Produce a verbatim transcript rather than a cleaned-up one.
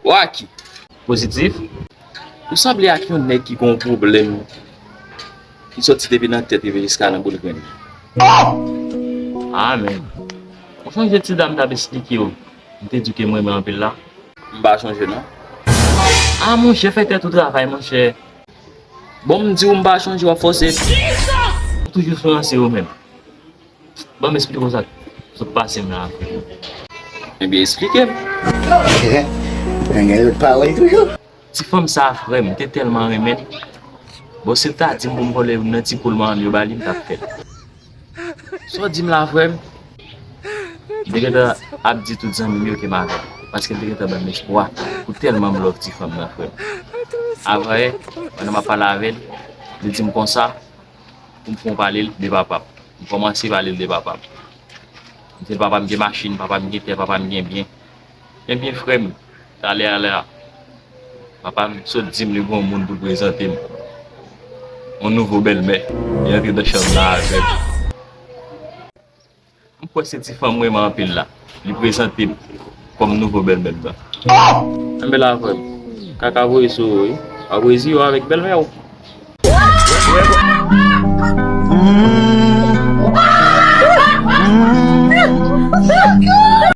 Waki. Pozitif? Ou sanble ak yon nèg ki gon pwoblèm ki soti depi nan tèt rive jiska nan boul grenn. Ah, men. Ou sonje ti dam t ap esplike w, m te di w ke m renmen anpil la? M pa sonje non. Ah, monchè, fè tèt ou travay, monchè. Bon, m di w m pa sonje, w ap fòse. Ou toujou sou ranse ou menm. Ban m esplike w sa k sot pase m la, frè. Ebyen, esplike m. Nèg gen lòt pawòl toujou. Ti fanm sa, frè m, m te tèlman renmen l. Bon, si l ta di m pou m vòlè youn nan ti poul manman m yo ba li, m t ap fè l. Sa w di m la, frè m? M te gentan ap di tout zanmi m yo ke m avè l, paske l te gentan ban m espwa pou tèlman m love ti fanm nan, frè m. Avanyè, pandan m ap pale avè l, li di m konsa, pou m fè yon pale l de papa m. M kòmanse pale l de papa m. M di l papa m gen machin, papa m gen tè, papa m gen byen. Ebyen, frè m, talè a la, papa m sot di m li gon moun pou l prezante m. Yon nouvo bèlmè. Li antre nan chanm nan avè m. M kwè se ti fanm m renmen anpil la. Li prezante m kòm nouvo bèlmè m nan. Enben la, frè m, kaka voye sou ou, wi. W ap reziye w avèk bèlmè w.